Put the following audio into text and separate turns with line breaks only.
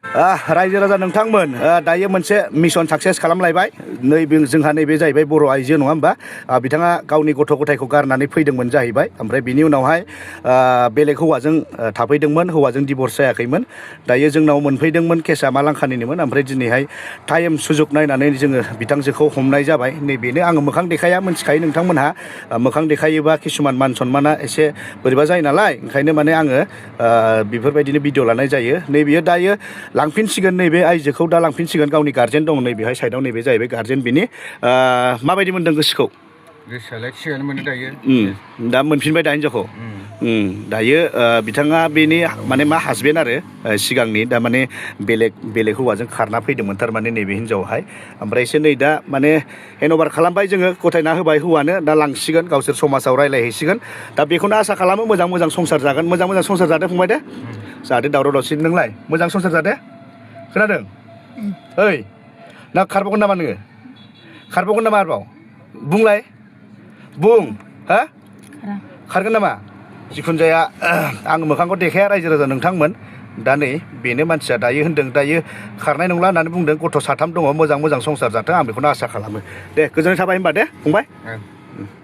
रायजो राजा नोंथांमोन दायो मोनसे मिशन साक्सेस खालामलायबाय नैबे जोंहा नैबे जाहैबाय बर' आइजो नङा होमबा बिथाङा गावनि गथ' गथायखौ गारनानै फैदोंमोन जाहैबाय ओमफ्राय बिनि उनावहाय बेलेग हौवाजों थाफैदोंमोन हौवाजों डिभर्स जायाखैमोन दायो जोंनाव मोनफैदोंमोन केसा मालांखानिनोमोन ओमफ्राय दिनैहाय टाइम सुजुग नायनानै जोङो बिथांजोखौ हमनाय जाबाय नैबेनो आङो मोखां देखाया मिन्थिखायो नोंथांमोनहा मोखां देखायोबा किसुमान मान सनमाना एसे बोरैबा जायो नालाय ओंखायनो माने आङो बेफोरबायदिनो भिडिअ लानाय जायो नैबेयो दायो लांफिनसिगोन नैबे आइजोखौ दा लांफिनसिगोन गावनि गार्जेन दं नैबेहाय साइडआव नैबे जाहैबाय गार्जेन बिनि माबायदि मोन्दों गोसोखौ
गोसोआलाय थिगानो मोनो दायो
दा मोनफिनबाय दा हिनजावखौ दायो बिथाङा बेनि माने मा हासबेन्ड आरो सिगांनि दा माने बेलेग हौवाजों खारना फैदोंमोन थारमाने नैबे हिनजावहाय ओमफ्रायसो नै दा माने हेन्डअभार खालामबाय जोङो गथायना होबाय हौवानो दा लांसिगोन गावसोर समाजाव रायज्लायहैसिगोन दा बेखौनो आसा खालामो मोजां संसार जागोन मोजां संसार जादो फंबाय दे जाहाथे दावराव दावसि नोंलाय मोजां संसार जादो खोनादों ओइ ना खारबावगोन नामा नोङो खारबावगोन नामा आरोबाव बुंलाय बुं हा खारगोन नामा जिखुनु जाया आं मोखांखौ देखाया रायजो राजा नोंथांमोन दा नै बेनो मानसिया दायो होन्दों दायो खारनाय नंला होननानै बुंदों गथ' साथाम दङ मोजां संसार जाथों आं बेखौनो आसा खालामो दे गोजोननाय थाबाय होनबा दे फंबाय